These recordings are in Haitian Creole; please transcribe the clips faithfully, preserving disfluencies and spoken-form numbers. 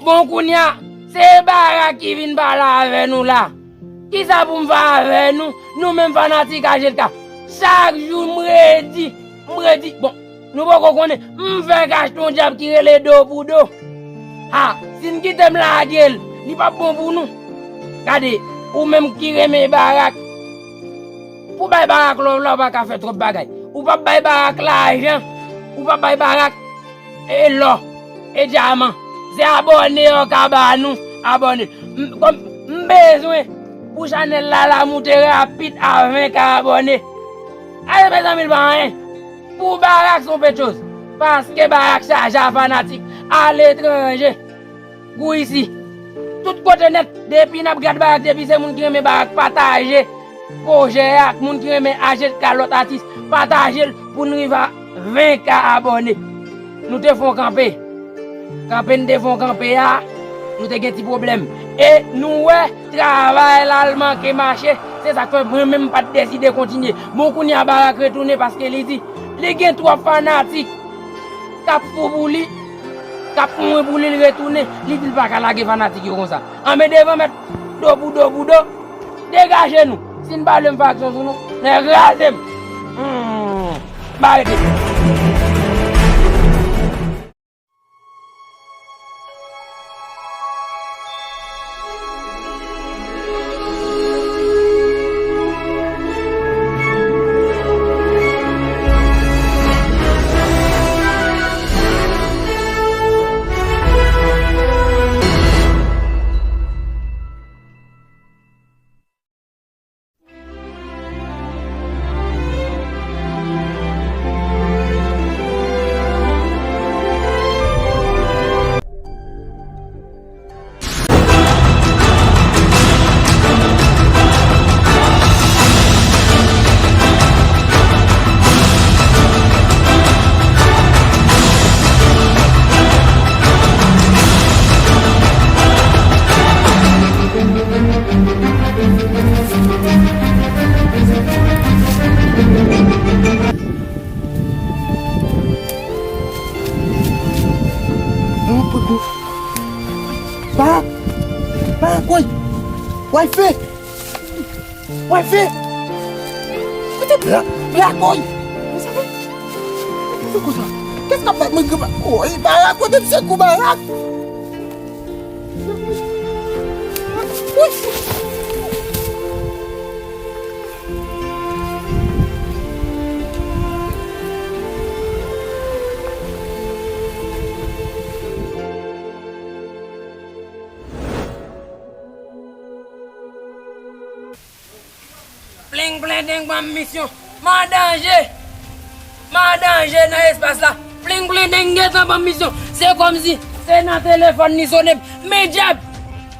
Bon, kounye a, se Barak ki vin pale avè nou la. Kisa pou m fè avè nou, nou menm fanatik A J K? Chak jou m redi, m redi. Bon, nou poko konnen, m fèk achte yon djab ki rele Do pou Do. Ha, si n kite m lage l, li p ap bon pou nou. Gade, ou menm ki renmen Barak, pou bay Barak love la, ou pa ka fè twòp bagay. Ou p ap bay Barak lajan, ou p ap bay Barak e lò, e dyaman. Se abòne yo ka ba nou, abòne. M, kòm, m bezwen pou chanèl la, la moute rapid a ven ka abòne. Ale, mezanmi, l pa anyen. Pou Barak, se yon pechòz. Paske Barak chaje a fanatik aletranje. Kou isi. Tout kote nèt, depi n ap gad Barak, depi se moun ki renmen Barak, pataje pwojè a ak moun ki renmen A J K, lòt atis, pataje l pou n rive a ven ka abòne. Nou te fè yon kanpe. Kanpe n te fè yon kanpe a, nou te gen ti pwoblèm. E nou wè, travay la al manke mache, se sa k fè mwen menm m pa t deside kontinye. Bon, kounye a Barak retounen paske li di li gen twòp fanatik k ap fou pou li, k ap mouri pou li, l retounen, li di l pa ka lage fanatik yo konsa. Anben, devan mèt, Do pou Do pou Do, degaje nou. Si n pa vle m fè aksyon sou nou, nèg kraze m. Hmm, m pa rete. Barak! Barak, woy! Woy, fè! Woy, fè! Kote Bla-, Black Boy? Mezanmi! Fè konsa! Kès k ap bat mwen, granma? Woy, Barak, kote m sekou, Barak? Woy! Pling plendeng ban m misyon. M an danje. M an danje nan espas la. Pling plendeng gentan ban m misyon. Se kòmsi se nan telefòn li sone. Men dyab.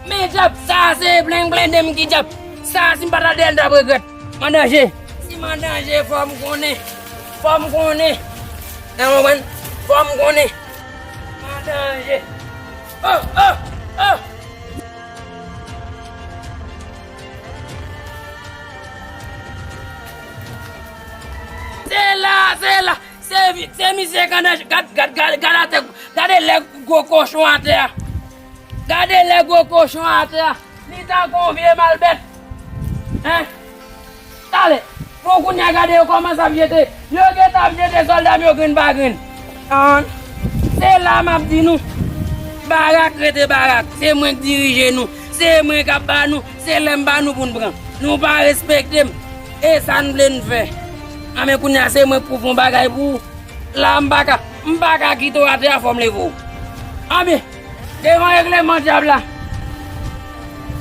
Men dyab. Sa se pling plendeng ki dyab. Sa si m pa t al dèyè l, m t ap regrèt. M an danje. Si m an danje, fò m konnen. Fò m konnen. Nan konprann? Fò m konnen. M an danje. Oh, oh, oh! Se la, se la. Se vi-, se misye k an danje. Gad, gad, gad, gad atè. Gade lè gwo kochon atè a. Gade lè gwo kochon atè a. Li tankou yon vye malbèt. Hein? Talè, bon, kounye a gade yo kòmanse ap jete. Yo gentan ap jete sòlda m yo grenn pa grenn. An, se la m ap di nou, Barak rete Barak. Se mwen k dirije nou. Se mwen k ap ba nou. Se lè m ba nou pou n pran. Nou pa respekte m. E sa n vle n fè. Anben, kounye a se mwen k pou fè yon bagay pou ou. La, m pa ka, m pa ka kite w atè a, fò m leve w. Anben, devan regleman dyab la,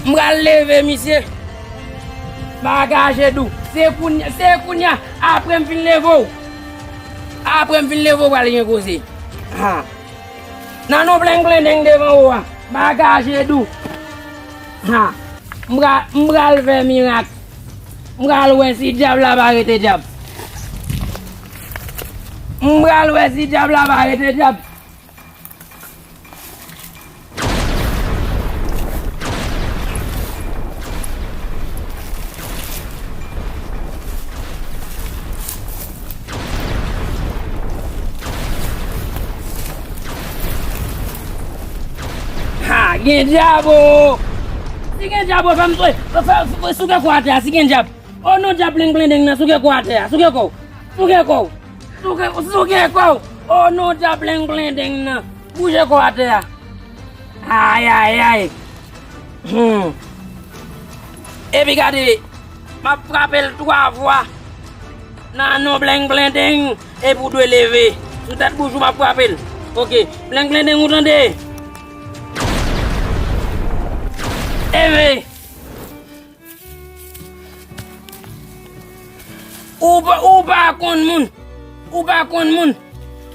m pral leve misye. Bagaje dou. Se kounye, se kounye a, apre m fin leve w. Apre m fin leve w, pral gen koze. Ha. Nan nou plen plen deng devan ou a. Bagaje dou. Ha. M pra-, m pral fè mirak. M pral wè si dyab la pa rete dyab. M pral wè si dyab la pa rete dyab. Ha, Gen djab o! Si gen djab o, fè m swe, fè, fè, souke kò atè a, si gen djab. O non, djab blengblen deng nan, souke kò atè a, souke kò w. Souke kò w. Souke, souke kò w. O non, djab blengblen deng nan, bouje kò atè a. Ayayay. Hmm. Epi gade, m ap frape l twa fwa. Nan non blengblen deng, epi w dwe leve. Sou tèt bouch ou m ap frape l. Oke. Blengblen deng, ou tande? Leve. Ou pa, ou pa konn moun. Ou pa konn moun.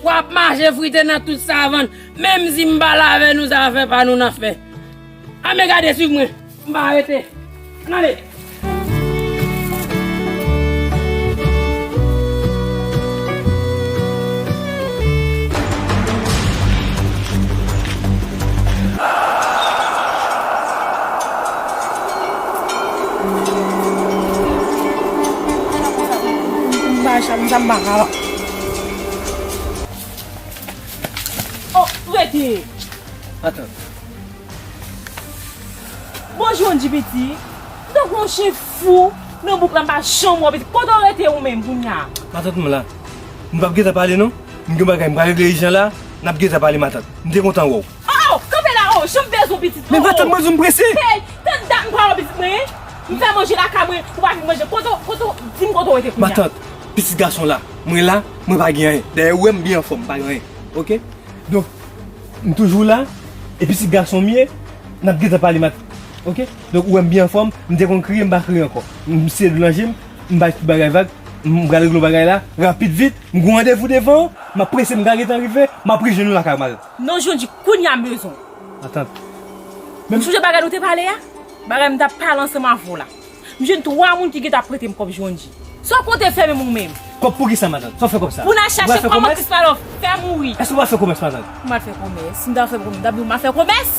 W ap mache frite nan tout savann. Menm si m pa lave nou, sa fè pa nou n ap fè. A men gade, swiv mwen. M pa rete. Ann ale. M pa chal, m sa m pa ka. Oh, rete! Atann. Bon, Jondji piti, m tankou yon chen fou nan bouk la, m pa janm wè w piti. Kote w rete ou menm kounye a? Matant, m la. Nou p ap gentan pale non. M gen bagay m pral regle ijan la, n ap gentan pale matant. M te kontan wè w. Oh, oh, kanpe la, oh, jan m bezwen w pitit. Men matant, mwen di w m prese. Hey, tann dat m pral wè w pitit mwen. M fè manje lakay mwen, ou pa vin manje. Kote w, kote w, di m kote w rete kounye a. Matant, pitit gason la, mwen la, mwen pa gen anyen. Dayè ou wè m byen anfòm, m pa gen anyen. Oke? Donk, m toujou la, e pitit gason m ye, n ap gentan pale mat. Oke? Donk, ou wè m byen anfòm, m te konn kriye, m pa kriye ankò. M sele boulanje m, m bay tout bagay vag, m pral regle yon bagay la, rapid vit, m gon randevou devan, m ap prese, m ka gentan rive, m ap rejwenn ou lakay ou matant. Non, Jondji, kounye a m bezwen w. Matant. Ou sonje bagay nou te pale a? Bagay m t ap pale ansanm avè w la. M jwenn twa moun ki gentan ap prete m kòb Jondji. Sa w konte fè menm ou menm? Kòb pou kisa, matant? Sa w fè kòb sa? Pou n al chache kòman Krismalòv fè mouri. Èske w pral fè kòmès, matant? Ou mal fè kòmès. Si m ta fè kòmès, m t ap di w mal fè kòmès.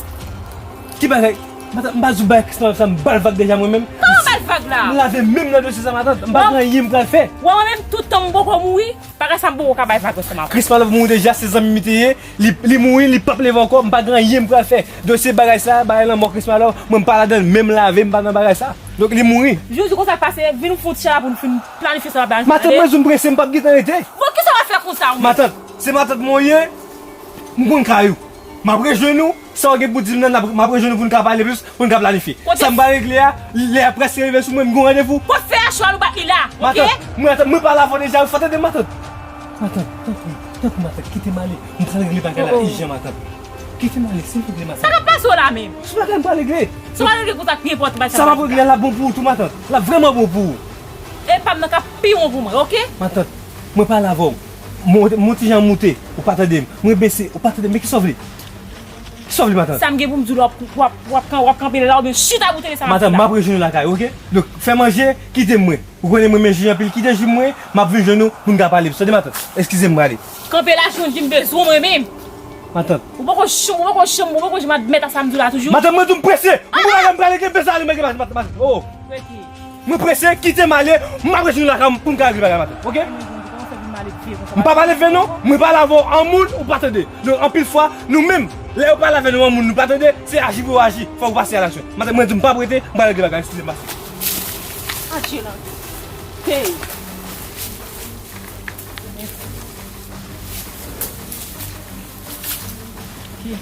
Ki bagay? Matant, m pa di w bagay Krismalòv sa, m ba l vag deja mwen menm. Kòman ba l vag la? M lave men m nan dosye sa, matant. M pa gen anyen m pral fè. Wè mwen menm, tout tan m poko mouri, bagay sa m poko ka bay vag ansanm avè w. Krismalòv mouri deja, se zanmi m li te ye. Li, li mouri, li p ap leve ankò, m pa gen anyen m pral fè. Dosye bagay sa, bagay lanmò Krismalòv, mwen m pa ladan l, menm lave m pa nan bagay sa. Donk li mouri. Jodi konsa k pase, vin fout chala pou n fin planifye sa n ap planifye. Matant, mwen di w m prese, m p ap gentan rete. Bon, kisa w ap fè konsa ou menm? Matant, se matant mwen w ye, m konn kay ou. M ap rejwenn ou, sa w gen pou di m nan, n ap, m ap rejwenn ou pou n ka pale plis, pou n ka planifye. Sa m pral regle a, lè a prèske rive sou mwen, m gon randevou. Kot fè a chwal ou bat li la, oke? Matant, mwen, mwen pa la avè w deja, ou fò tande matant. Matant, tanpri, tanpri matant, kite m ale. M pral regle bagay la ijan matant. Kite m ale, silvouplè matant. Sa k ap pase w la menm? Se bagay m pral regle. Sa w pral regle konsa k pi enpòtan pase sa. Sa m ap regle a l ap bon pou ou tou matant. L ap vrèman bon pou ou. E pa m nan k ap pi bon pou mwen, oke? Matant, mwen pale avè w. M, m yon ti jan moute, ou pa tande m. Mwen bese, ou pa tande m. Men kisa w vle? Kisa w vle matant? Sa m gen pou m di w la, w ap, w ap, w ap kan-, w ap kanpe la oubyen chita pou tande sa m ap di la. Matant, m ap rejwenn ou lakay, oke? Donk, fè manje, kite m mwen. Ou konnen mwen renmen jij anpil, kite jij mwen, m ap vin jwenn ou pou n ka pale plis. Tande matant, eskize m, m prale. Kanpe la, Jondji, m bezwen w mwen menm. Matant. Ou poko janm, ou poko janm, ou poko janm admèt a sa m di w la toujou. Matant, mwen di w m prese. M pou bagay m prale, gen bezwen ale, mwen gen matant, matant, matant. Oh. Mwen prese, kite m ale, m ap rejwenn ou lakay ou pou n ka regle bagay matant, oke? M pa pale vè non, mwen pale avè w an moun, ou pa tande. Donk, anpil fwa, nou menm, lè yo pale avè nou an moun, nou pa tande, se aji pou yo aji, fòk ou pase a laksyon. Matant, mwen di w m p ap rete, m pral regle bagay, eskize m, pase. Adje la. Hey. Ki,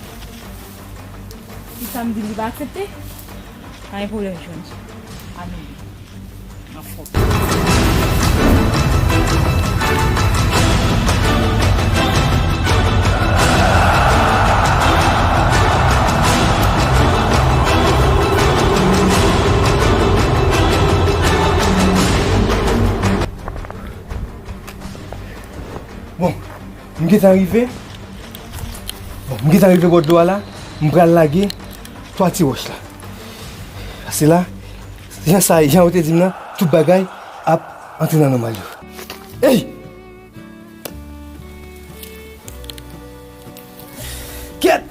ki sa m di li pa aksepte? Pa gen pwoblèm, Jondji. Amen. Anfòm. Bon, m gentan rive. Bon, m gentan rive bò dlo a la. M pral lage twa ti wòch la. Pase la, jan sa, jan yo te di m nan, tout bagay ap antre nan nòmal yo. Ey! Kèt!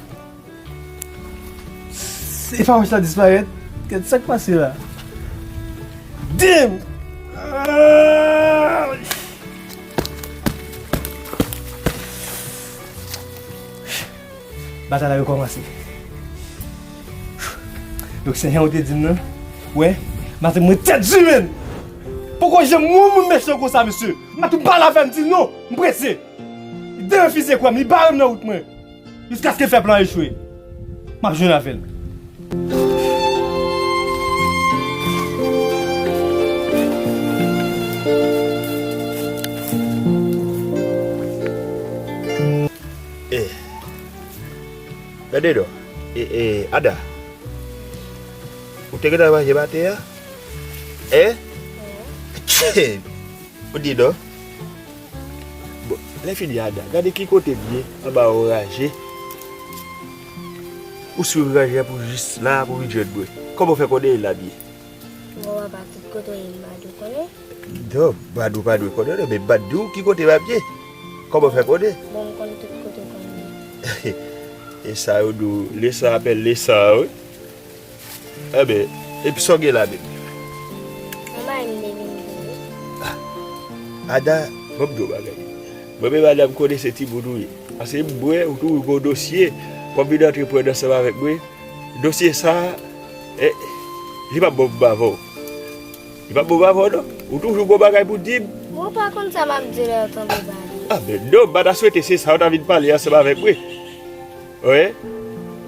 E pa wòch la disparèt? Kèt, sa k pase la? Damn! Ah! Batay la rekòmanse. Donk se jan ou te di m nan. Wè, maten mwen tèt di menn. Poko janm yon moun mechan konsa, mesye. M ap tou pale avè m, di non, m prese. Li derefize kwè m, li bare m nan wout mwen. Jiskaske l fè plan an echwe. M ap jwenn avè l. Eh. Gade non. Eh, eh, Ada. Ou te gentan manje maten an? Eh? Ou di non? Bon, lè fini Ada, gade ki kote m ye, anba yon raje. Ou swiv raje a pou jis la, pou vin jwenn mwen. Kòman w fè konnen la m ye? Bon, papa, tout kote w ye, m pa dwe konnen. Non, m pa di w pa dwe konnen, non, men m pa di w ki kote m ap ye. Kòman w fè konnen? Bon, m konn tout kote w konn ye. E sa yo di w, lesan apèl lesan, wi. Enben, epi sa w gen la menm? Mwen pa vin de vin vini. Ah, Ada, ban m di w bagay. Mwen menm Ada, m konnen se timoun ou ye. Paske m wè ou toujou gen yon dosye w ap vin antreprann ansanm avèk mwen. Dosye sa a, eh, li p ap bon pou m avè w. Li p ap bon pou m avè w, non. Ou toujou gen yon bagay pou w di m. Mwen pa konn sa m ap di lè yo tonbe pale. Ah, men non, m pa ta swete se sa w ta vin pale ansanm avèk mwen. Wi.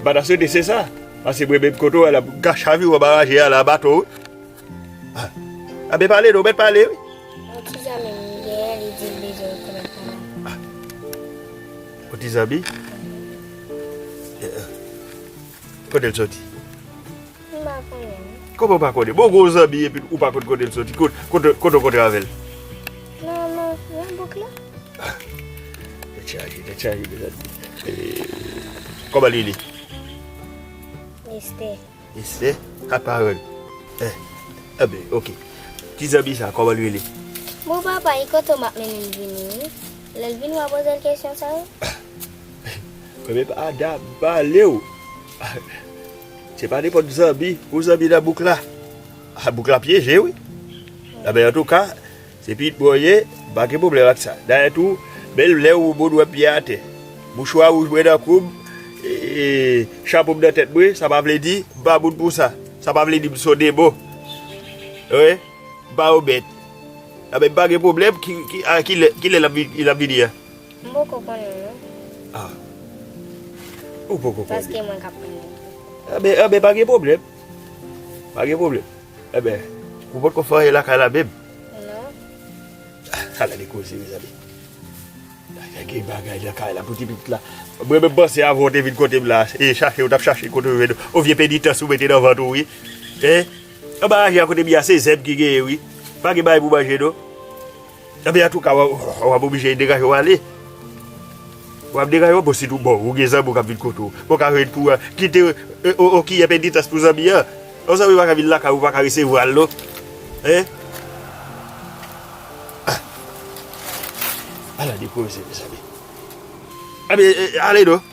M pa ta swete se sa. Paske mwen menm kote w wè la, m ka chaviren anba raje a la, bato, wi. Ah. Enben pale non, mèt pale, wi. Yon ti zanmi m dèyè, li di l bezwen rekonèt mwen. Ah. Yon ti zanmi? Eh, eh. Kote l soti? M pa konnen. Kòman w pa konnen? Bon, gwo zanmi epi ou pa konn kote l soti. Kot-, kote, kote w kontre avè l? Nan, nan, nan bouk la. Ah, tèt chaje, tèt chaje, mezanmi. Eh, kòman li rele? Estè. Estè? Kat paran l? Eh, enben, oke. Ti zanmi sa, kòman l rele? Bon, papa, e kote w m ap mennen l vini, wi. Lè l vini, w a poze l kesyon sa yo? Mwen menm Ada, m pale w. Se pa nenpòt zanmi, yon zanmi nan bouk la. Ah, bouk la pyeje, wi. Enben, antouka, se pitit mwen w ye, m pa gen pwoblèm ak sa. Dayè tou, men lè yon moun wè m pye atè, mouchwa wouj mwen nan kou m, e, e, chapo m nan tèt mwen, sa pa vle di m pa moun pou sa. Sa pa vle di m se yon demon. Wi, m pa yon bèt. Enben, m pa gen pwoblèm, ki, ki, a, kilè, kilè l ap vi-, l ap vini an? M poko konnen, non. Ah. Ou poko konnen? Paske mwen k ap mennen l. Enben, enben, pa gen pwoblèm. Pa gen pwoblèm. Enben, ou potko fè anyen lakay la menm? Non. Ala de koze, mezanmi. Gen bagay lakay la pou ti pitit la. Mwen menm panse avan w te vin kote m la, e chache, ou t ap chache kote w jwenn yon vye penitans ou mete nan vant ou, wi. Hein? Anba raje a kote m ye a, se zèb ki genyen, wi. Pa gen bagay pou manje, non. Enben, antouka, w ap, w ap oblije degaje w ale. W ap degaje w, bon, sitou, bon, ou gen zanmi w k ap vin kote w. Bon, ka jwenn pou, eh, kite, eh, o, o, kiyè penitans pou zanmi an. Yon zanmi pa ka vin lakay ou, pa ka resevwa l, non. Hein? Ah. Ala de koze, mezanmi. Enben, eh, ale, non.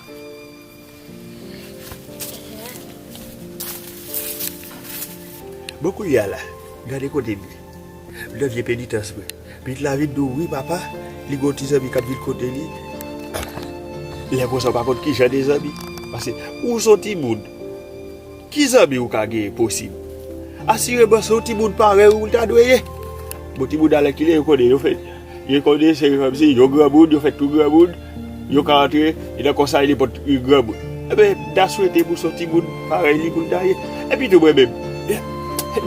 Bon, kounye a la, gade kote m ye. M nan vye penitans mwen. Pitit la vin di w, wi, papa, li gen yon ti zanmi k ap vin kote li. Lè konsa, w pa konn ki jan de zanmi. Paske ou se yon timoun. Ki zanmi ou ka genyen posib? Asireman, se yon timoun parèy ou l ta dwe ye. Bon, timoun alèkile, yo konnen, yo fè, yo konnen, se kòmsi yo granmoun, yo fèt tou granmoun, yo ka antre nan konsèy nenpòt granmoun. Enben, m ta swete pou se yon timoun parèy li pou l ta ye. Epi tou mwen menm,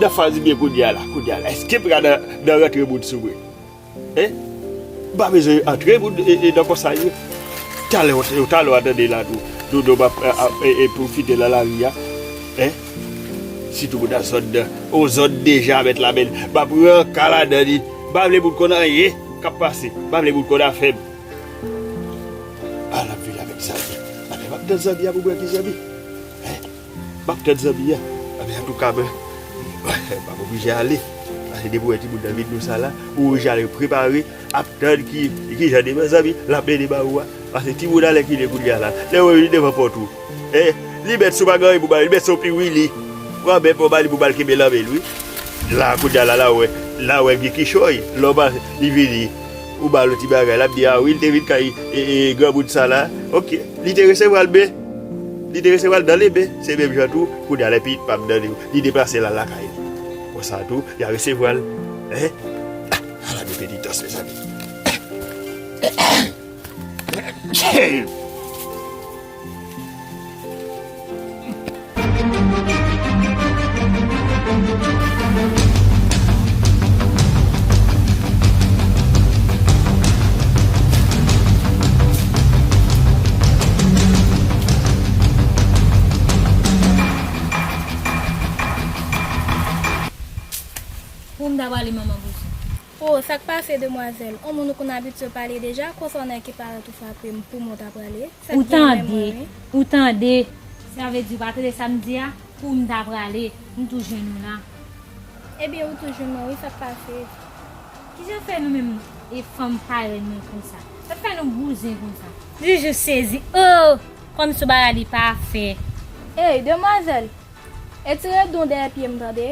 nan faz m ye kounye a la, kounye a la, èske m ka nan, nan rantre moun sou mwen? Hein? M pa bezwen antre moun, e, e, nan konsèy yo. Talè, talè w a tande la tou, Dodo m ap, a, a, e, e, pwofite nan lari a. Hein? Sitou moun nan zòn nan. On zòn deja mèt la, men m ap ranka ladan li. M pa vle moun konn anyen k ap pase. M pa vle moun konn afè m. A, l ap vini avèk zanmi. Anben, m ap tann zanmi a pou m wè ki zanmi. Hein? M ap tann zanmi an. Anben, antouka, mwen, m ap oblije ale. Paske depi w wè timoun nan vin konsa la, ou oblije al prepare, ap tann ki, ki jan de zanmi l ap mennen ba ou a. Paske timoun alèkile kounye a la, lè w wè li devan pòt ou, eh, li mèt si w pa gen anyen pou ba li, li mèt si w pi wi li. Pran bèt pou ba li pou ba l kenbe nan men l, wi. La, kounye a la, la w wè, la w wè gen kichòy. Lè w ba li vini, ou ba l yon ti bagay, l ap di, a wi, l te vin kay, e, e, granmoun sa la. Oke, li te resevwa l byen. Li te resevwa l dan lebe, se menm jan tou, kounye a lè pitit pa m nan li, li deplase l al lakay li. Konsa tou, y a resevwa l. Hein? Ah, ala de penitans, mezanmi. Pou m ta prale manman bouzen. O, sa k pase, demwazèl? On moun ou konn abitye pale deja, konsa w nan ki parèt ou frape m pou m ou ta prale? Sa k gen menm mwen, wi. Ou tande, ou tande. Sa vle di ou pa tande sa m di a? Pou m ta prale, m tou jwenn ou la. Ebyen, ou tou jwenn mwen, wi, sa k pase? Kijan fè nou menm e fanm parèy nou konsa? Sa k fè nou bouzen konsa? Juju sezi. O! Kòmsi w bagay li pa fè. Ey, demwazèl! Etire don dèyè pye m, tande.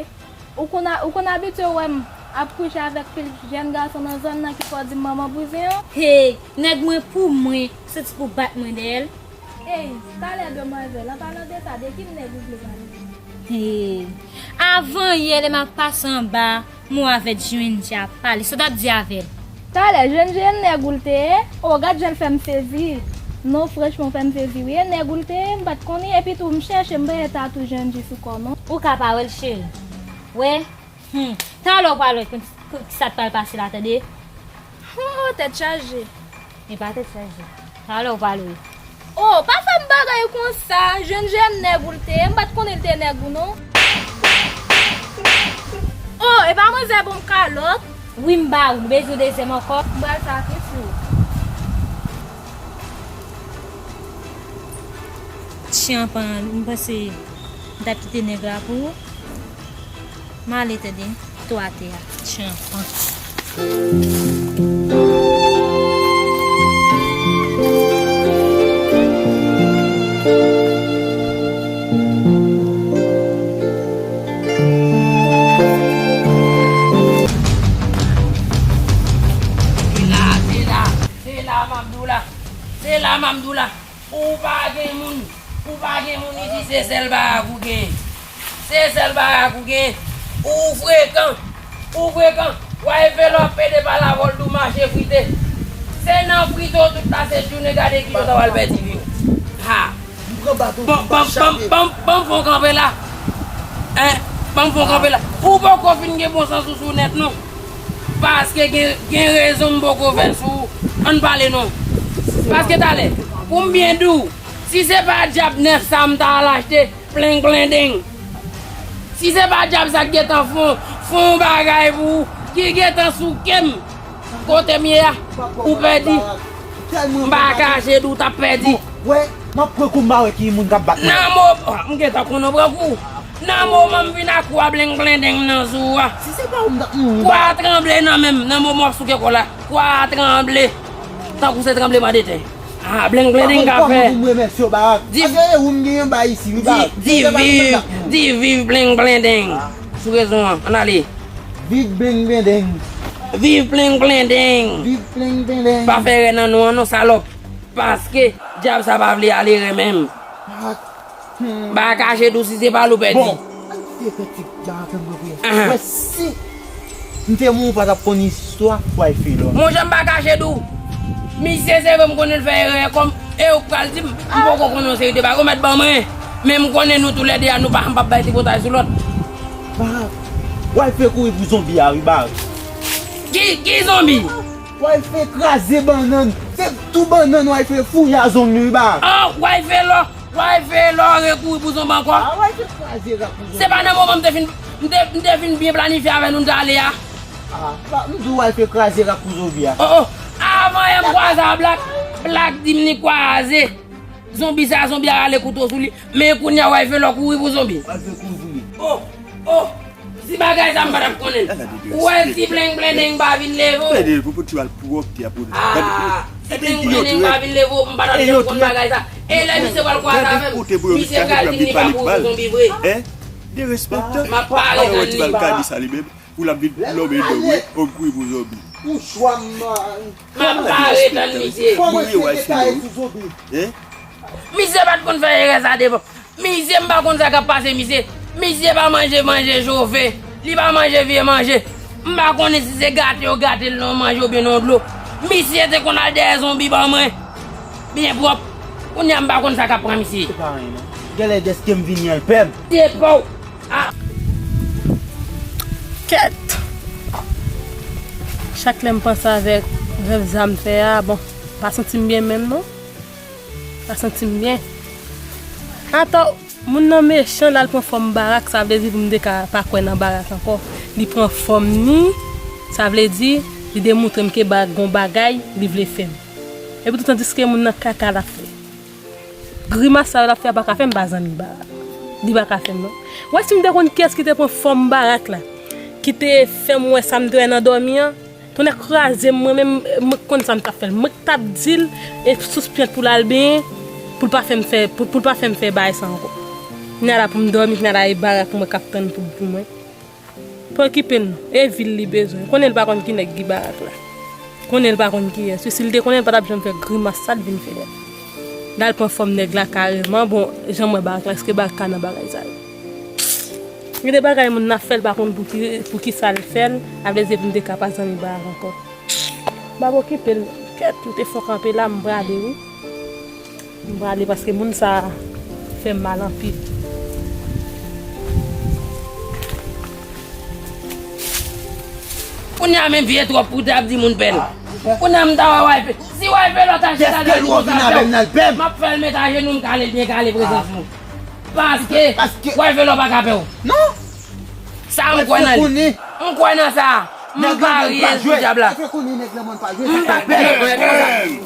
Ou konn a, ou konn abitye wè m ap kouche avèk pil jèn gason nan zòn nan ki fè w di m manman bouzen an? Hey, nèg mwen pou mwen, se ti pou bat mwen dèyè l. Ey, talè demwazèl, an palan de sa, de ki nèg ou vle pale? Hey, avan yè lè m ap pase anba, mwen avè Jwenn Dja pale, sa w t ap di avè l? Talè, Jwenn Dja nèg ou l te ye? O, gad jan l fè m sezi. Non, franchman, w fè m sezi wi, e nèg ou l te ye, m pa t konnen, epi tou m chèche, m pa wè tatou Jwenn Dja sou kò non. Ou ka pa wè l, cheri. Wè? Hmm. Talè w pral wè ki, ki, ki sa k pral pase la, tande? Oh, tèt chaje. E pa tèt chaje. Talè w pral wè. Oh, pa fè m bagay konsa. Jwenn Dja nèg ou l te ye, m pa t konnen l te nèg ou non. Oh, e pa manzè ban m kalòt? Wi, m ba ou. Ou bezwen dezyèm ankò? M pral sakrifiye w. Tyanpan, m panse m t ap kite nèg la pou ou. M ale tande, kite w atè a, tyanpan. Se la, se la, se la, m ap di w la. Se la, m ap di w la. Ou pa gen moun, ou pa gen moun isi, se sèl barak ou gen. Se sèl barak ou gen. Ou frekan, ou frekan. W a evè lò pede pa lavòl dou mache frite. Se nan frite w tout la se jounen gade kijan w ta pral pèdi vi w. Ha! Ban, ban, ban, ban, ban m fè w kanpe la. Hein? Ban m fè w kanpe la. Ou poko fin gen bon sans ou sou nèt non. Paske gen, gen rezon m poko fè sou ou. Ann pale non. Paske talè, pou m byen di w, si se pa djab nèf sa m ta al achte, plenglendeng. Si se pa djab sa k gentan fon, fon bagay pou ou, ki gentan souke m, kote m ye a, ou pèdi. M pa kache di w t ap pèdi. Wè, m ap pran kou m pa wè ki moun k ap bat mwen. Nan mo, m gentan konnen w pran kou. Nan moman m vin ak kwa blenglendeng nan sou ou a. Si se pa ou m t ap mouri. Kwa a tranble nan men m, nan moman w ap souke kò la. Kwa a tranble. Tankou se tranblemanntè. Ah, blenglendeng ka fè. Kòman pou m remèsye w, Barak? Di, paske ou m gen yon bay isi, wi, Barak. Di, di viv, di viv blenglendeng. Sou rezon an, ann ale. Viv blenglendeng. Viv blenglendeng. Viv blenglendeng. Pa fè erè nan non an non, salòp. Paske dyab sa pa vle ale renmen m. Barak. Hmm. Ba kache dou si se pa l ou pèdi. Bon, ann fè ti Barak ann pran priyè. Ahan. Wè si m te mouri ou pa t ap konn istwa w al fè lò. Monchè, m pa kache dou. Misye se vre m konnen l fè erè kòm e ou k pral di m. M poko konnen yon seri de bagay. Ou mèt ban mwen. Men m konnen nou toulède a nou pa, m p ap bay tripotay sou lòt. Barak, w al fè kouri pou zonbi a wi, Barak. Ki, ki zonbi? W al fè kraze bannann. Se tou bannann w al fè fouye a zonbi wi, Barak. Oh, w al fè lò. W al fè lò rekouri pou zonbi ankò. Ah, w al fè kraze rak pou zonbi. Se pa nan moman m te fin, m te, m te fin byen planifye avè nou, n t ale a. Ah, pa, m di w al fè kraze rak pou zonbi a. Oh, oh. Avan yè m kwaze a Blak, Blak di m li kwaze. Zonbi sa, zonbi a rale kouto sou li. Men kounye a w al fè lò kouri pou zonbi. W al fè kouri pou li. Oh, oh. Si bagay sa m pa t ap konnen l. Ou wè si blenglendeng pa vin leve w. Plede pou, pou ti al pwòpte a pou. Ah, si blenglendeng pa vin leve w, m pa t ap janm konn bagay sa. E lè misye pral kwaze avè m, misye pral di m li pa kouri pou zonbi vre. Derespektan. M ap pale nan li ba. Pou l ap vin lòbe do wi, ou kouri pou zonbi. Ou chwa m. M ap pale tann misye. Kòman se detaye sou zonbi? Hein? Misye pa t konn fè erè sa devan. Misye, m pa konn sa k ap pase misye. Misye pa manje manje chofe. Li pa manje vye manje. M pa konnen si se gate yo gate l nan yon manje oubyen nan yon dlo. Misye te konn al dèyè zonbi ban mwen. Byen pwòp. Kounye a m pa konn sa k ap pran misye. Se pa anyen non. Genlè dèske m vini an l pè m. Se pa w. Ah. Kèt. Chak lè m panse avèk rèv sa m fè a, bon, pa santi m byen menm non. Pa santi m byen. Atò, moun nan mechan, l al pran fòm Barak, sa vle di pou m te ka pa kwè nan Barak ankò. Li pran fòm ni, sa vle di, li demontre m ke Barak gon bagay li vle fè m. Epi toutandiske moun nan kaka l ap fè. Grimas sa yo l ap fè a pa ka fè m pa zanmi Barak. Li pa ka fè m non. Ou wè si m te konn kiyès ki te pran fòm Barak la, ki te fè m wè sa m te wè nan dòmi an, tonnè kraze m, mwen menm, mwen k konn sa m t ap fè l. Mwen k t ap di l, e sous pyant pou l al benyen, pou l pa fè m fè, pou, pou l pa fè m fè bagay sa ankò. Kounye a la pou m dòmi, kounye a la e Barak mwen k ap tann pou, pou mwen. Pa okipe l non, e vi l li bezwen. Konnen l pa konn ki nèg Guy Barak la. Konnen l pa konn kiyès. Si l te konnen, l pa t ap janm fè grimas sa l vin fè a. L al pran fòm nèg la kareman. Bon, jan m wè Barak la, èske Barak ka nan bagay sa yo? Gen de bagay moun nan ap fè l pa konn pou ki, pou ki sa l fè l, avle di pou m te ka pa zanmi Barak ankò. M p ap okipe l. Kèt, m te fò kanpe la, m prale wi. M prale paske moun sa a fè m mal anpil. Kounye a menm vye twòp pou te ap di moun pè l. Kounye a m ta wè Wayfe. Si Wayfe lò ta chita nan li konsa pè w, m ap fè l met ajenou m kale l byen kale prezans ou. Paske Wayfe lò pa ka pè w. Non. Sa m kwè nan li. M kwè nan sa. M parye sou dyab la. M pa pè.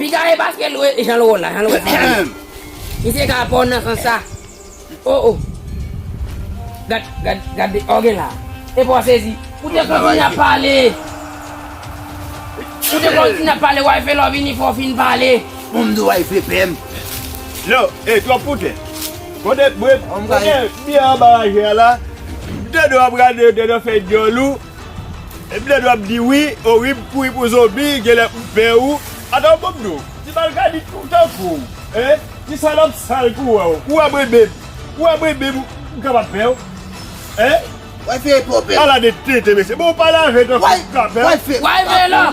Piga e paske l wè jan l wè la, jan l wè. Misye ka pè w nan sans sa. Oh, oh. Gad, gad, gad de ògè la. E pa w sezi. Ou te kontinye ap pale. Ou te kontinye ap pale, Wayfe lò vini fò w fin pale. Bon, m di w Wayfe pè m. Yo, e twòp poutè. Kote bwe, kote byen anba raje a la. Dedo ap gade, dedo fè dyòl ou. Epi lè w ap di wi, orib, kouri pou zonbi, genlè pou pè ou. Atò, bon, m di w, ti malgadi tankou w, en, ti salòp sal kou w, kou w ap renmen m, kou w ap renmen m, m kapab pè w, en? Wayfe e pè w pè. Ala de tenten, mesye. Bon, w pa lave tankou w ka pè w. Wayfe, Wayfe la.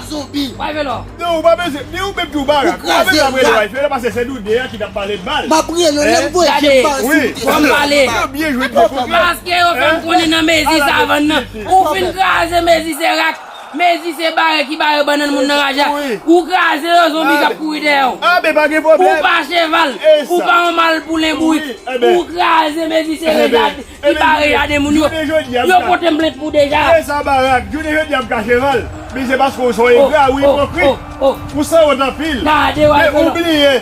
Wayfe la. Non, ou pa bezwen, ni ou menm tou Barak. Ou pa bezwen ap rele Wayfe la, paske se nou de a ki t ap pale mal. M ap rele w, lè m voye je m pa sou ou. Fò m pale. Yo byen jwe, byen koke. Paske yo fè m konnen nan mezi savann nan. Ou fin kraze mezi se rak. Mezi se bare ki bare bannann moun nan raja. Ou kraze yo, zonbi k ap kouri dèyè w. Ou pa cheval. Ou pa yon mal poulen bourik. Ou kraze mezi se rejat. Li pa reyade moun yo. Yo pote m plent pou deja. E sa Barak, jounen jodi a m ka cheval. Men se paske w se yon engra, ou ipokrit. Ou sanwont anpil. Men ou bliye,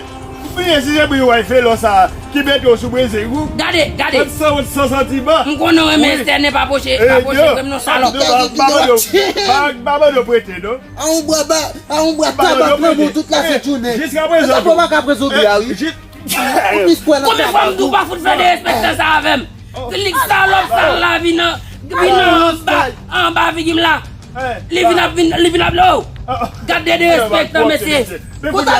ou bliye si se bri Wayfe lò sa a ki mete w sou brezeng ou. Gade, gade. Ou sanwont san santiman. M konnen w renmen Esther, men pa pwoche, pa pwoche frè m non, salòp. M pa mande w prete non. A yon bwa ba, a yon bwa tabak nan men w tout la sent jounen. Jiskaprezan tou. Sa fò w pa ka pran zonbi a wi. Konbyen fwa m di w pa fout fè derespektan sa avè m? Lik salòp sal la vin nan, vin nan anba, anba figi m la. Li vin ap, vin, li vin ap lo. Gad de derespektan mesye. M di w pa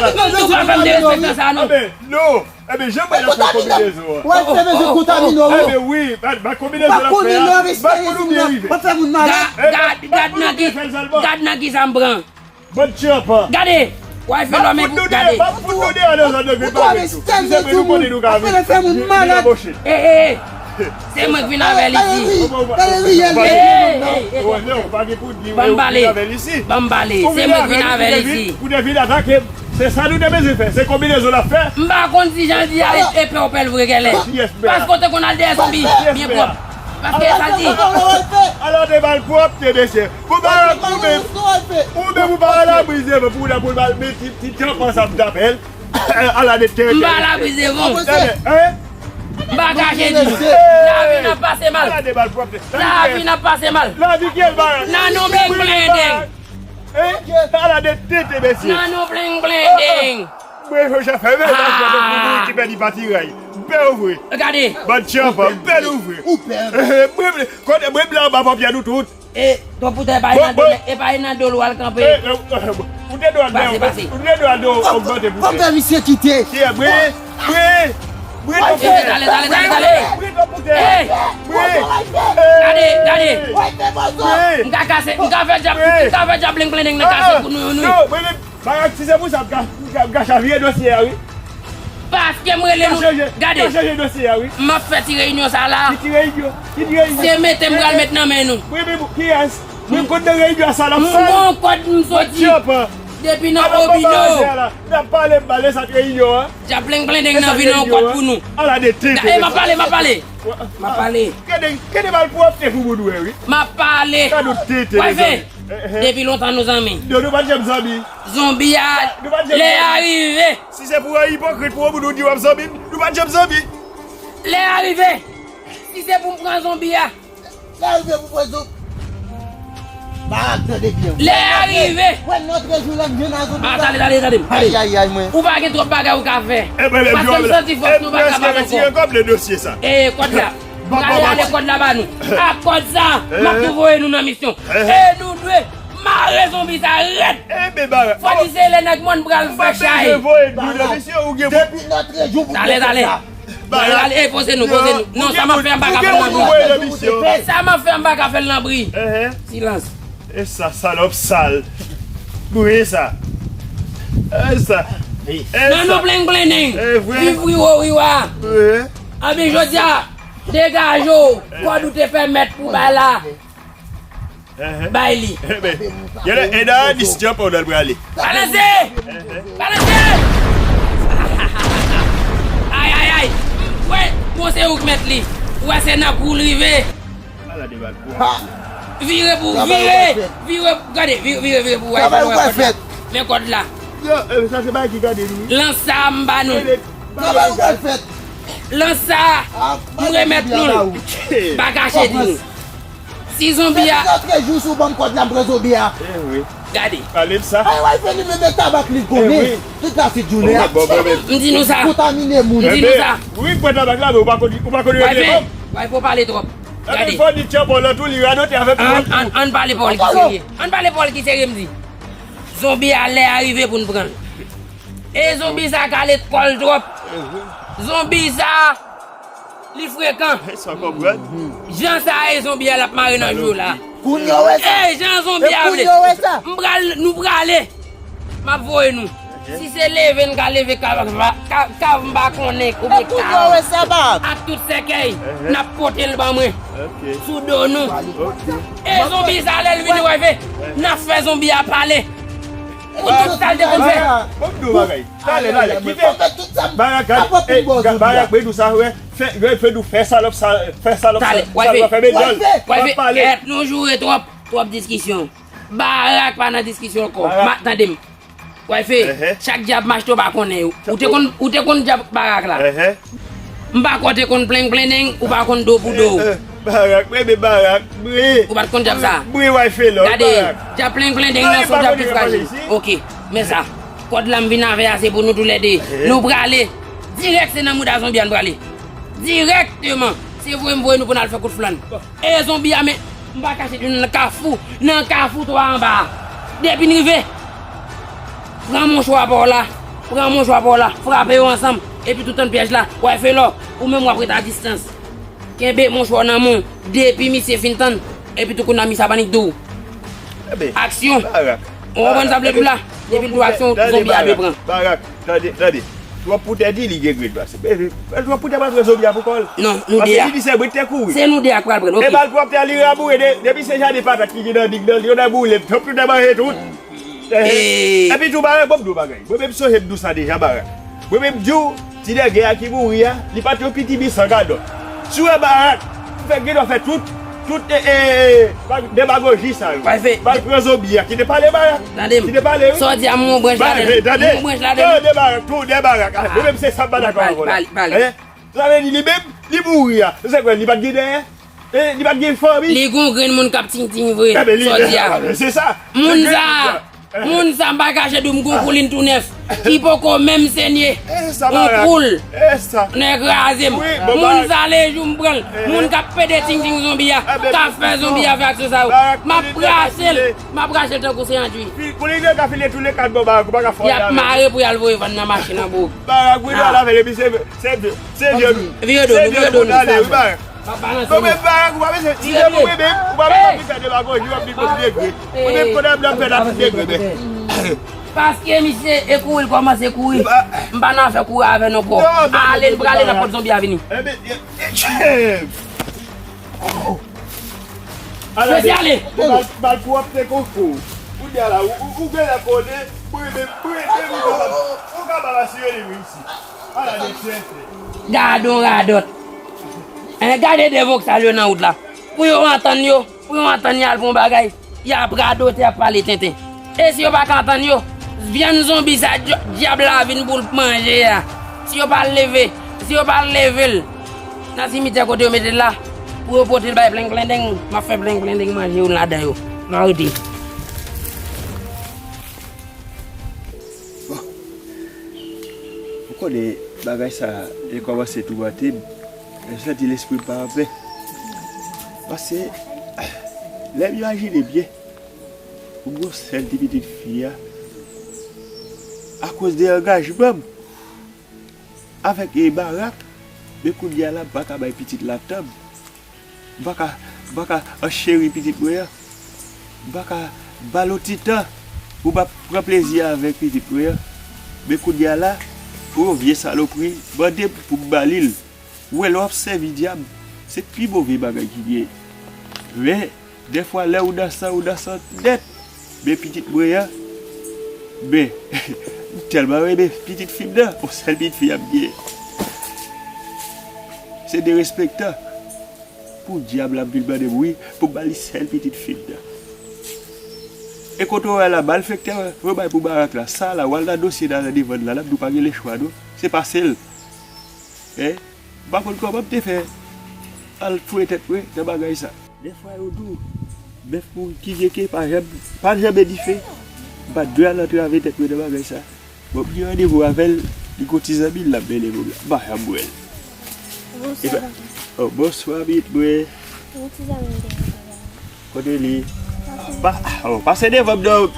fè m derespektan sa non. Non. Ebyen, jan mwen ap fè konbinezon an. Wè, se mesye kontamine w. Ebyen wi, ba, ba konbinezon l ap fè a. Ba pou nou byen rive. Gad, gad, gad nan ki, gad nan ki sa m pran. Bann tchanpan. Gade! W al fè lòm epou gade. M ap fout nou deyò nan zòn nan Grid Mawit tou. Si se bri nou konnen nou ka vin, vin anboche. E, e, e. Se mwen k vin avè l isi. Ban m pale. Ban m pale. Se mwen k vin avè l isi. Ou te vin atake m. Se sa nou te bezwen fè. Se konbinezon l ap fè. M pa konn si jan l di a e pè w pè l vre gèlè. Paske w te konn al dèyè zonbi byen pwòp. Paske sa l di. Ala de malpwòpte mesye. Pou Barak ou menm, ou menm ou pa alabri devan pou w la pou l pa al met ti, ti tchanpan sa m t apèl. Ala de tenten. M pa alabri devan w. Gade, hein? M pa kache di w. Lavi n ap pase mal. Ala de malpwòpte. Lavi n ap pase mal. Lavi kiyès Barak? Nan non blengblen deng. Hein? Ala de tenten mesye. Nan non blengblen deng. Mwen yo chèf fè men paspò pou moun ki pèdi pati ray. M pè w vre. Gade. Bann tchanpan, m pè nou vre. Ou pè. Mwen, kote mwen blan anba pòpyè nou tout. E, twòp poutè, e pa e nan do, e pa e nan do l w al kanpe. Ou te dwe al, ou te dwe al ogmante poutè. Fò m fè misye kite. Kiyè mwen? Bre! Bre, tòp poutè! Tale, tale, tale, tale! Bre, tòp poutè! Bre! Gade, gade! M ka kase, m ka fè djab, m ka fè djab bling blending nan kase pou nou, nou. Non, bre, men, bagay, si se pou sa, m ka, m ka, m ka chavire dosye a, wi. Paske m rele nou. Gade. M ap fè ti reyinyon sa la. Ki ti reyinyon? Ki ti reyinyon? Se mete m pral met nan men nou. Wi, men kiyès? Mwen konn nan reyinyon sa l ap sal. M gon kòd m soti. Depi nan Obino. N ap pale m pale sa t reyinyon an. Djab plen plen deng nan vin yon kòd pou nou. Ala de tete. E m ap pale, m ap pale. M ap pale. Gade, gade malpwòpte pou moun wè, wi. M ap pale. Gade w tete. Wè fè. Depi lontan nou zanmi. Non, nou pa t janm zanmi. Zonbi a, lè a rive. Si se pou yon ipokrit pou yon moun ou di w ap zanmi m, nou pa t janm zanmi. Lè a rive. Si se pou m pran zonbi a. Lè a rive pou pran zonbi. Ba, tande byen. Lè a rive. Wè, lòt jou la, m jwenn a zonbi. Ah, tande, tande, tande, tande. Ay, ay, ay, mwen. Ou pa gen twòp bagay ou ka fè. Paske m santi fòs nou pa kapab ankò. E, kòd la. Gade ale kòd la ba nou. Ak kòd sa, m ap tou voye nou nan misyon. E nou dwe mare zonbi sa rèd. Fò di se lè nèg mòn pral fè chay. Depi lòt jou pou fè sa. Tale, tale. Tale, tale. E, poze nou, poze nou. Non, sa m ap fè m pa ka fè l nan bri. Sa m ap fè m pa ka fè l nan bri. Silans. E sa, salòp sal. Bri sa. E sa. Nan nou plen plen nen. Viv wi wo wi wa. Anben jodi a, degaje w, kòd ou te pèmèt pou bay la. Bay li. Genlè, e dayè dis ti an pandan l prale. Balanse! Balanse! Ay, ay, ay! Wè, bon, se ou k mèt li. Ou wè, se nan kou l rive. Vire pou, vire! Vire, gade, vire, vire, vire pou wè. Men kòd la. Yo, sa se bagay ki gade nou. Lans sa m ba nou. Lans sa, m remèt nou l. Pa kache di nou. Si zonbi a. Depi lòt jou, si w ban m kòd la, m pran zonbi a. Gade. Pale m sa. Ay, wè, fè li menm e tabak li konnen. Tout la fi jounen a. M di nou sa. Kontamine moun. M di nou sa. Wi, pran tabak la, men ou pa konn, ou pa konn regle kòb. Wè, fò pale twòp. Gade. Fò di tyanpò lan tou, li radote avèk twòp. Ann pale pawòl ki serye. Ann pale pawòl ki serye, m di. Zonbi a, lè a rive pou n pran l. E zonbi sa kale kò l twòp. Zonbi sa, li frekan. Jan sa e zonbi a l ap mare nan jou la. Kounye w wè sa. E jan zonbi a vle. M pral, nou prale. M ap voye nou. Si se leve n ka leve kav, kav, kav m pa konnen oubyen kav. Ak tout sèkèy, n ap pote l ban mwen. Sou do nou. E zonbi sa lè l vini wè ve, n ap fè zonbi a pale. Pou tout sa l te konn fè. Bon, m di w bagay. Talè, talè. Kite. Barak, Barak, mwen di w sa, wè. Fè, fè, fè, fè salòp sa, fè salòp sa, salòp sa, fèmen djòl. Wè, fè, fè, fè, nou joure twòp, twòp diskisyon. Barak pa nan diskisyon ankò. Ma, tande m. Wè, fè, chak djab m achte w pa konnen yo. Ou te konn, ou te konn djab Barak la. M pa kwè w te konn plenn plenn, ou pa konn do pou do. Barak, mwen renmen Barak, bre. Ou pa t konn djab sa? Bre, w al fè lòt. Gade, djab plenn plenn nan se yon djab ki frajil. Ok, men sa. Kòd la m vin avè a se pou nou toulède. Nou prale dirèk, se nan mouda zonbi a n prale. Dirèkteman. Se voye m voye nou pou n al fè kout flann. E zonbi a, men, m pa kache di nou nan kafou, nan kafou twa anba a. Depi n rive, pran mouchwa pa w la, pran mouchwa pa w la, frape yo ansanm, epi tou tann pyèj la, w al fè lò, ou menm w ap ret a distans. Kenbe mouchwa w nan men w, depi misye fin tann, epi tou kounye a misye ap annik di w. Aksyon! Ou konprann sa m vle di w la? Depi l di w aksyon, zonbi a dwe pran. Barak, tande, tande. Twòp poutè di li gen grenn pase. Twòp poutè pa pran zonbi a pou kò l. Non, nou de a. Paske li di se brit te kouri. Se nou de a k pral pran l, ok. E bal twòp tè li raboure de, depi se jaden patat ki gen nan dig nan li, yo nan boule, twòp poutè manje tout. Epi tou Barak, bon m di w bagay. Mwen menm sonje m di w sa deja Barak. Mwen menm m di w, ti nègre a ki mouri a, li pa t yon piti misan gadòt. Si w wè Barak, fè gen dwa fè tout, tout, e, e, e, demagoji sa yo. Bal pran zonbi a, kite pale Barak. Tande m. Kite pale, wi. Sa w di a, m yon branch ladan l. M yon branch ladan l. Tande Barak, tounen Barak. Mwen menm se sa m pa dakò avè w la. Sa vle di li menm, li mouri a. Se kwè, li pa t gen dèyè? E, li pa t gen fanmi? Li gon grenn moun k ap ting ting vre. Sa w di a. Se sa. Moun sa. Moun sa m pa kache di w m gon koulin tou nèf ki poko menm senye. Yon koul. Nèg kraze m. Moun sa lejou m pran l. Moun k ap pede ting ting zonbi a, k ap fè zonbi a fè aksyon sa yo. M ap krache l. M ap krache l tankou se andwi. Koulin yo ka file tou le kat bò barak ou pa ka fè anyen avè l. Y ap mare pou y al voye vann nan machin an pou ou. Barak wi dwa l avè l epi se vye se vye nou. Vye do nou, vye do nou. Sa fè. M ap balanse nou. Mwen menm pa, ou pa bezwen, li te pou mwen menm, ou pa bezwen pou fè demagoji, w ap vin pou degre. Mwen menm konnen m ap fè la pou degre, men. Paske misye e kouri l kòmanse kouri. M pa nan afè kouri avè nou ankò. Ale n prale nan pòt zonbi a vini. Mesye ale. Bal pwòp te koko. Kounye a la, ou genlè konnen, mwen menm, mwen menm, ou ka ba la sire li wi isi. Ala de tenten. Gade yon radòt. Hein, gade de voksal yo nan wout la. Pou yo antann yo, pou yo antann y al pou yon bagay, y ap radote, y ap pale tenten. E si yo pa ka antann yo, vyann zonbi sa dyab la vin pou l manje a. Si yo pa leve, si yo pa leve l nan simityè kote yo mete l la, pou yo pote l bay plenklendeng, m ap fè plenklendeng manje youn ladan yo. Arete. Bon. Ou konnen bagay sa e kòmanse toumante m. M santi lespri m pa anpè. Paske, lè m imajine byen, pou m gon sèl ti pitit fi a, akoz de angajman m avèk e Barak, men kounye a la, m pa ka bay pitit la tanm. M pa ka, m pa ka ancheri pitit mwen an. M pa ka ba l yon ti tan pou m ap pran plezi avèk pitit mwen an. Men kounye a la, pou yon vye salopri mande m pou m ba li l. Ou wè, lè w ap sèvi dyab, se pi move bagay ki gen. Men, dèfwa, lè ou nan san, ou nan san nèt. Men pitit mwen an, men, m tèlman renmen pitit fi m nan, yon sèl pitit fi a m gen. Se derespektan. Podyab, l ap vin mande m wi pou m ba li sèl pitit fi m nan. E kote w wè la, malfektè yo bay pou Barak la, sa la, w al nan dosye nan devan l la, l ap di w pa gen lechwa non. Se pase l. Hein? M pa konn kòman m te fè al foure tèt mwen nan bagay sa. Dèfwa yo di w, bèf mouri ki vye ke pa janm, pa janm dife. M pa t dwe al antrave tèt mwen nan bagay sa. Bon, m gen randevou avè l, li gon ti zanmi l l ap mennen pou m la. M pa janm wè l. Bonswa, tonton. Oh, bonswa, pitit mwen. Gon ti zanmi m te mete la. Kote li? Pase devan. Pa, oh, pase devan m non.